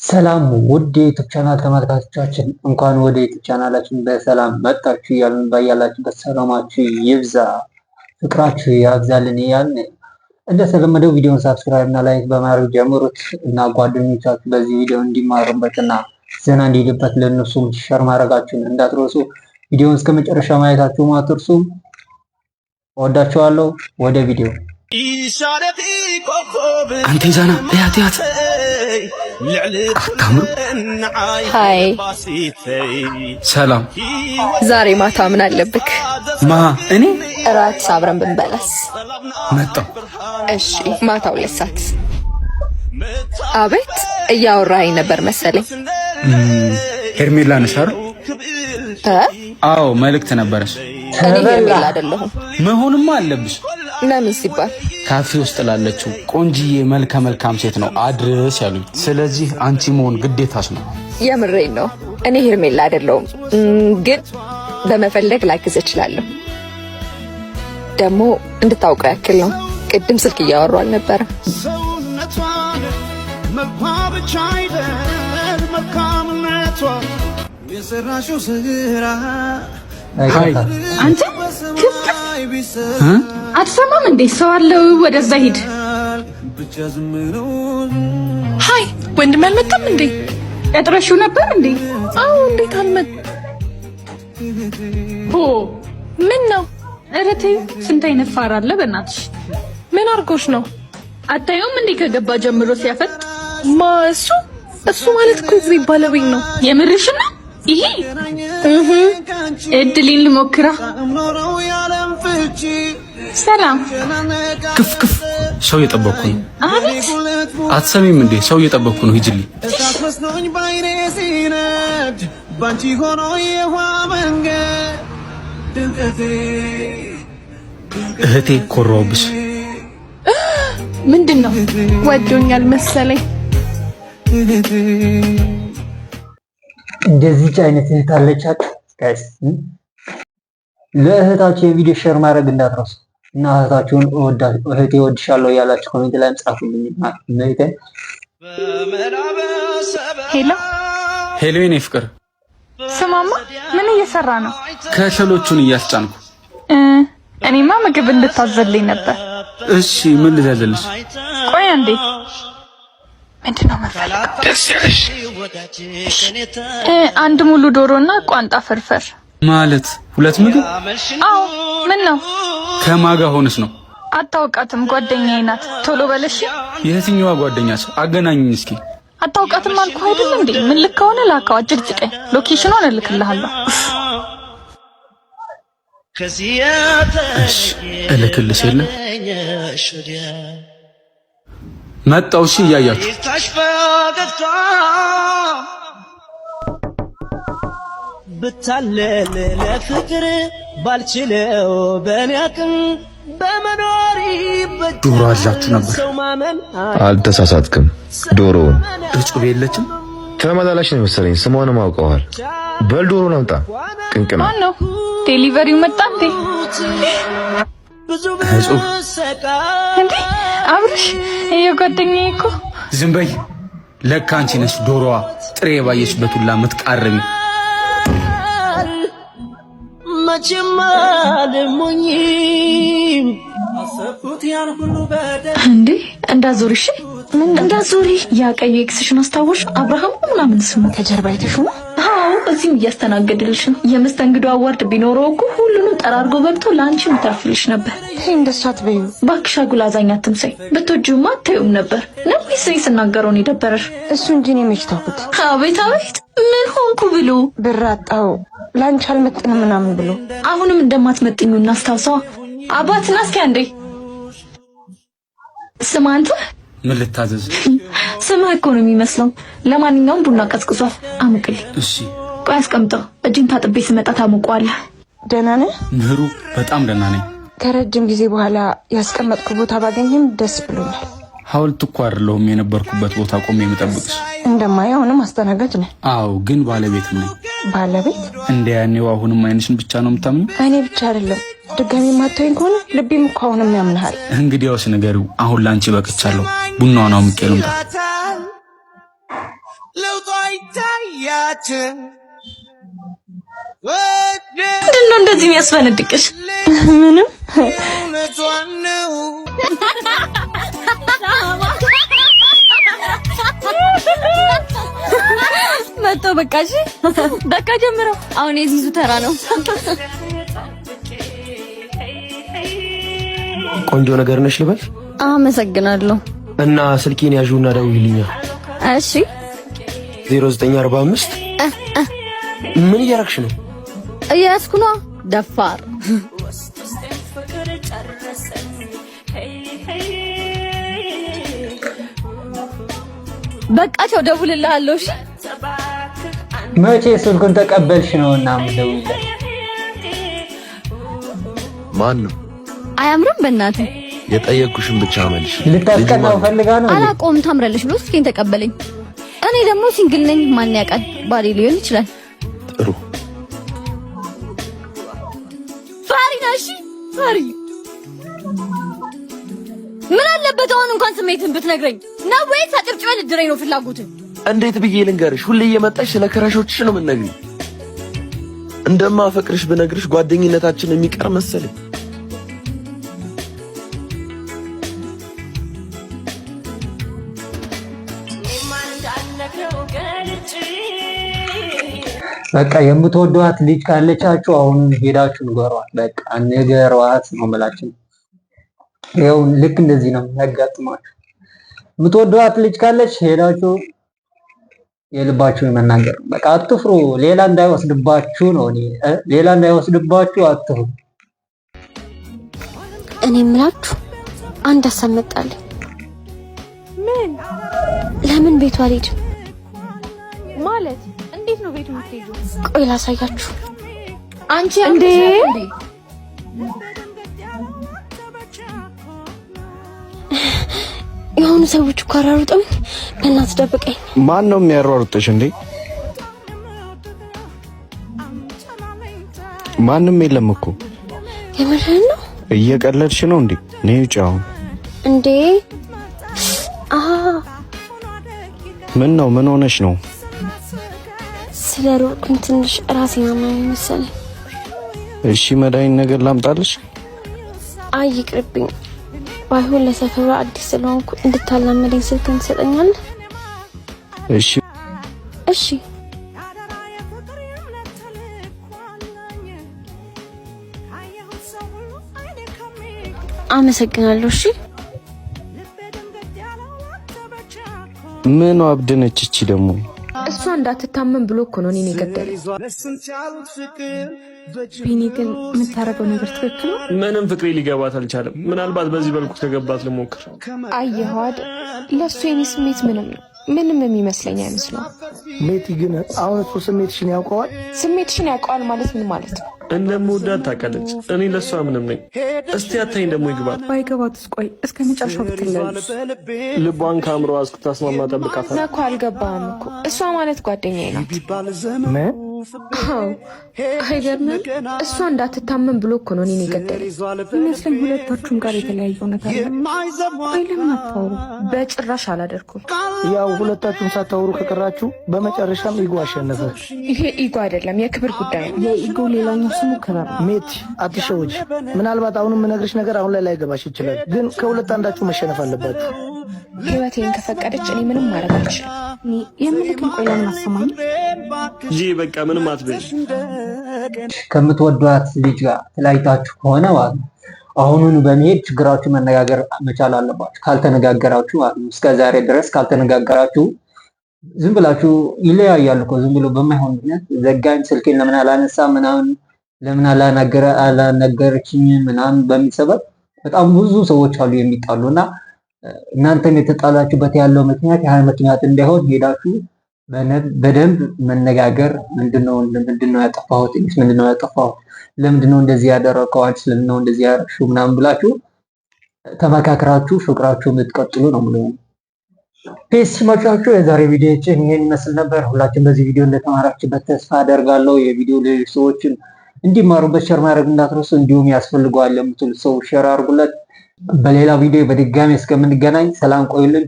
ሰላም ውድ የ YouTube channel ተመልካቾቻችን፣ እንኳን ወደ YouTube ቻናላችን በሰላም መጣችሁ እያልን ባያላችሁበት ሰላማችሁ ይብዛ፣ ፍቅራችሁ ያብዛልን እያልን እንደተለመደው ቪዲዮን subscribe እና like በማድረግ ጀምሩት እና ጓደኞቻችሁ በዚህ ቪዲዮ እንዲማሩበት እና ዘና እንዲሉበት ለእነሱም share ማድረጋችሁን እንዳትረሱ። ቪዲዮን እስከ መጨረሻ ማየታችሁም አትርሱ። እወዳችኋለሁ። ወደ ቪዲዮ። አንተ ይዛና እያት እያት፣ አታምሩ? Hi። ሰላም። ዛሬ ማታ ምን አለብክ? ማ፣ እኔ? እራት አብረን ብንበላስ? መጣሁ። እሺ፣ ማታ 2 ሰዓት። አቤት፣ እያወራኸኝ ነበር መሰለኝ። ሄርሜላ ነሽ አይደል? እ? አዎ፣ መልእክት ነበረሽ። እኔ ሄርሜላ አይደለሁም። መሆንማ አለብሽ። ለምን ሲባል? ካፌ ውስጥ ላለችው ቆንጅዬ መልከ መልካም ሴት ነው አድርስ ያሉኝ። ስለዚህ አንቺ መሆን ግዴታሽ ነው። የምሬን ነው። እኔ ሄርሜላ አይደለሁም፣ ግን በመፈለግ ላግዝ እችላለሁ። ደግሞ እንድታውቀው ያክል ነው። ቅድም ስልክ እያወሩ አልነበረም። ሰውነቷን መልኳ ብቻ አይደል መልካምነቷ የሰራሽው ስራ። Hi። አንተ እ? አትሰማም እንዴ? ሰው አለው። ወደዛ ሂድ። ብቻ ዝም ነው። Hi ወንድሜ፣ አልመጣም እንዴ? ቀጥረሽው ነበር እንዴ? አዎ፣ እንዴት አልመጣም? ሆ። ምን ነው? ኧረ ተይው፣ ስንት አይነት ፋራ አለ በእናትሽ። ምን አድርጎሽ ነው? አታዩም እንዴ ከገባ ጀምሮ ሲያፈጥ? ማ፣ እሱ? እሱ ማለት እኮ የዚህ ባለቤት ነው። የምርሽ ነው? ይሄ እድሌን ልሞክራ። ኖረው ያለም ፍቺ። ሰላም። ክፍ ክፍ፣ ሰው እየጠበቅኩ ነው። አቤት። አትሰሚም እንዴ? ሰው እየጠበቅኩ ነው። ሂጅልኝ። እሳት መስሎኝ ባይኔ ሲነድ ባንቺ ሆኖ የውሃ መንገድ ድምቀቴ። እህቴ፣ ኮራሁብሽ። ምንድን ነው? ወዶኛል መሰለኝ። እንደዚች አይነት እህት አለቻችሁ guys። ለእህታችሁ የቪዲዮ share ማድረግ እንዳትረሱ እና እህታችሁን እህቴ እወድሻለሁ እያላችሁ comment ላይ ጻፉልኝ። እህቴ። Hello። Hello የኔ ፍቅር። ስማማ፣ ምን እየሰራ ነው? ከሰሎቹን እያስጫንኩ። እኔማ ምግብ እንድታዘልኝ ነበር። እሺ፣ ምን ልዘዝልሽ? ቆይ አንዴ፣ ምንድን ነው የምፈልገው? አንድ ሙሉ ዶሮ እና ቋንጣ ፍርፍር። ማለት ሁለት ምግብ? አዎ፣ ምን ነው? ከማጋ ሆነሽ ነው? አታውቃትም፣ ጓደኛዬ ናት። ቶሎ በለሽ። የትኛዋ ጓደኛሽ? አገናኝኝ እስኪ። አታውቃትም አልኩህ አይደል እንዴ? ምን ልከሆነ ላከው፣ አጭቅጭቀኝ። Location ኗን እልክልሃለሁ። እሺ፣ እልክልሽ የለ መጣው። እሺ፣ እያያችሁ። ብታለል ለፍቅር ባልችለው በእኔ አቅም በመኖሪ ዶሮ አላችሁ ነበር። ሰው ማመን አልተሳሳትክም። ዶሮውን እጹብ የለችም። ተመላላሽ ነው መሰለኝ፣ ስሟንም አውቀዋል። በል ዶሮውን አምጣ። ቅንቅና። ማን ነው? Delivery ው መጣ እንዴ? ብዙ እጹብ። እንዴ አብርሽ፣ የጓደኛዬ እኮ። ዝም በይ። ለካ አንቺ ነሽ ዶሮዋ ጥሬ ባየሽበት ሁላ የምትቃርሚ። መቼም አልሞኝም አሰብኩት ያን ሁሉ በደል። እንዴ እንዳዞሪ፣ እሺ እንዳዞሪ። ያ ቀዩ ex ሽን አስታወሽ? አብርሃም ምናምን ስሙ። ከጀርባ አይተሽው ነው? አዎ፣ እዚህም እያስተናገድልሽ ነው። የመስተንግዶ award ቢኖረው እኮ ሁሉንም ጠራርጎ በልቶ ለአንቺ የሚተርፍልሽ ነበር። እንደሱ አትበዩ። እባክሽ አጉል አዛኝ አትምሰይ። ብትወጂውማ አታዩም ነበር ነው ወይስ እኔ ስናገረው ነው የደበረሽ? እሱ እንጂ እኔ መች ተውኩት። አቤት አቤት፣ ምን ሆንኩ ብሎ? ብር አጣው፣ ለአንቺ አልመጥንም ምናምን ብሎ። አሁንም እንደማትመጥኙ እናስታውሰዋ። አባትና እስኪ አንዴ ስማ አንተ። ምን ልታዘዝ? ስምህ እኮ ነው የሚመስለው። ለማንኛውም ቡና ቀዝቅዟል፣ አሙቅልኝ። እሺ። ቆይ አስቀምጠው፣ እጅን ታጥቤ ስመጣ ታሞቀዋለህ። ደህና ነህ? ምህሩ፣ በጣም ደህና ነኝ። ከረጅም ጊዜ በኋላ ያስቀመጥኩ ቦታ ባገኝም ደስ ብሎኛል። ሐውልት እኮ አይደለሁም የነበርኩበት ቦታ ቆሜ የምጠብቅሽ። እንደማየው አሁንም አስተናጋጅ ነህ። አዎ፣ ግን ባለቤትም ነኝ። ባለቤት? እንደ ያኔው አሁንም አይንሽን ብቻ ነው የምታምኚው? እኔ ብቻ አይደለም፣ ድጋሚ የማታየኝ ከሆነ ልቤም እኮ አሁንም ያምንሃል። እንግዲያውስ ንገሪው። አሁን ላንቺ በቅቻለሁ። ቡናውን አሙቄ ልምጣ። ለውጡ አይታያትም። ምንድን ነው እንደዚህ የሚያስፈነድቅሽ? ምንም። እውነቷን ነው። መጥቶ በቃ እሺ፣ በቃ ጀምረው። አሁን የዚዙ ተራ ነው። ቆንጆ ነገር ነሽ ልበል? አመሰግናለሁ። እና ስልኬን ያዥውና ደውይልኛ። እሺ። 0945። ምን እያረግሽ ነው? እያያዝኩ ነዋ። ደፋር። በቃ ቻው፣ ደውልልሃለሁ። እሺ። መቼ ስልኩን ተቀበልሽ ነው እና የምደውልለት? ማን ነው? አያምርም? በእናትህ። የጠየቅኩሽን ብቻ መልሽ። ልታስቀናው ፈልጋ ነው። አላቆም ታምራለሽ ብሎ ስልኬን ተቀበለኝ። እኔ ደግሞ single ነኝ። ማን ያውቃል? ባሌ ሊሆን ይችላል። ጥሩ። ፈሪ ነህ። እሺ ፈሪ። ምን አለበት አሁን እንኳን ስሜትን ብትነግረኝ? ነው ወይስ አጨብጭበህ ልትድረኝ ነው ፍላጎትህ? እንዴት ብዬ ልንገርሽ? ሁሌ እየመጣሽ ስለ crush ኦችሽ ነው የምትነግሪኝ። እንደማፈቅርሽ ብነግርሽ ጓደኝነታችን የሚቀር መሰለኝ። በቃ የምትወዷት ልጅ ካለቻችሁ አሁን ሄዳችሁ ንገሯት። በቃ ንገሯት ነው የምላችሁ። ይኸው ልክ እንደዚህ ነው የሚያጋጥማችሁ። የምትወዷት ልጅ ካለች ሄዳችሁ የልባችሁን መናገር በቃ አትፍሩ። ሌላ እንዳይወስድባችሁ ነው እኔ ሌላ እንዳይወስድባችሁ አትፍሩ። እኔ የምላችሁ አንድ ሀሳብ መጣልኝ። ምን? ለምን ቤቱ አልሄድም? ማለት እንዴት ነው ቤቱ የምትሄጂው? ቆይ ላሳያችሁ። አንቺ እንዴ? የሆኑ ሰዎች እኮ አሯሩጠውኝ፣ በእናትህ ደብቀኝ። ማን ነው የሚያሯሩጥሽ እንዴ? ማንም የለም እኮ። የምርህን ነው? እየቀለድሽ ነው እንዴ? ነይ ውጪ አሁን። እንዴ? አሃ። ምን ነው? ምን ሆነሽ ነው? ስለ ሮጥኩኝ ትንሽ ራሴን አመመኝ መሰለኝ። እሺ መድኃኒት ነገር ላምጣልሽ? አይ ይቅርብኝ። ባይሆን ለሰፈሩ አዲስ ስለሆንኩ እንድታላመደኝ ስልክን ትሰጠኛለህ? እሺ። እሺ። አመሰግናለሁ። እሺ። ምን አብድነች እቺ ደግሞ? እሷ እንዳትታመም ብሎ እኮ ነው እኔን የገደለኝ። ቢኒ ግን የምታደርገው ነገር ትክክል ነው? ምንም ፍቅሬ ሊገባት አልቻለም። ምናልባት በዚህ በልኩ ከገባት ልሞክር። አየኸው አይደል? ለእሱ የኔ ስሜት ምንም ነው፣ ምንም የሚመስለኝ አይመስለውም። ሜቲ ግን አሁን እሱ ስሜትሽን ያውቀዋል? ስሜትሽን ያውቀዋል ማለት ምን ማለት ነው? እንደምወዳት ታውቃለች። እኔ ለእሷ ምንም ነኝ። እስቲ አታኝ ደግሞ ይግባት። ባይገባትስ? ቆይ እስከ መጨረሻው ብትለያዩስ? ልቧን ከአእምሮዋ እስክታስማማ ጠብቃታለሁ። እኮ አልገባህም እኮ፣ እሷ ማለት ጓደኛዬ ናት። ምን? አዎ፣ አይገርምም? እሷ እንዳትታመም ብሎ እኮ ነው እኔን የገደለኝ። ይመስለኝ ሁለታችሁም ጋር የተለያየ እውነት አለ። ቆይ ለምን አታወሩ? በጭራሽ አላደርኩም። ያው ሁለታችሁም ሳታወሩ ከቀራችሁ በመጨረሻም ego አሸነፈ። ይሄ ego አይደለም፣ የክብር ጉዳይ ነው። የ ego ሌላኛው ስሙ ክብር ነው። ሜቲ አትሸወጂ። ምናልባት አሁን የምነግርሽ ነገር አሁን ላይ ላይገባሽ ይችላል፣ ግን ከሁለት አንዳችሁ መሸነፍ አለባችሁ። ህይወቴን ከፈቀደች እኔ ምንም ማድረግ አልችልም። የምልክን ቆይ ለምን አሰማኝ? ጂ በቃ ምንም አትበይ። ከምትወዷት ልጅ ጋር ተለያይታችሁ ከሆነ ማለት ነው አሁኑኑ በመሄድ ችግራችሁ መነጋገር መቻል አለባችሁ። ካልተነጋገራችሁ ማለት ነው እስከ ዛሬ ድረስ ካልተነጋገራችሁ ዝም ብላችሁ ይለያያሉ እኮ። ዝም ብሎ በማይሆን ምክንያት ዘጋኝ፣ ስልኬን ለምን አላነሳ ምናምን፣ ለምን አላነገረችኝ ምናምን በሚል ሰበብ በጣም ብዙ ሰዎች አሉ የሚጣሉ። እና እናንተም የተጣላችሁበት ያለው ምክንያት ያ ምክንያት እንዳይሆን ሄዳችሁ በደንብ መነጋገር። ምንድነው ያጠፋሁት፣ እኔስ ምንድነው ያጠፋሁት፣ ለምንድነው እንደዚህ ያደረከው፣ አንቺስ ለምንድነው እንደዚህ ያደረግሽው ምናምን ብላችሁ ተመካክራችሁ ፍቅራችሁ የምትቀጥሉ ነው የምለው። Peace መቻችሁ። የዛሬ ቪዲዮችን ይሄን ይመስል ነበር። ሁላችሁም በዚህ ቪዲዮ እንደተማራችሁበት ተስፋ አደርጋለሁ። የቪዲዮ ሌሎች ሰዎችን እንዲማሩበት share ማድረግ እንዳትረሱ። እንዲሁም ያስፈልገዋል የምትሉት ሰው share አድርጉለት። በሌላ ቪዲዮ በድጋሚ እስከምንገናኝ ሰላም ቆዩልን።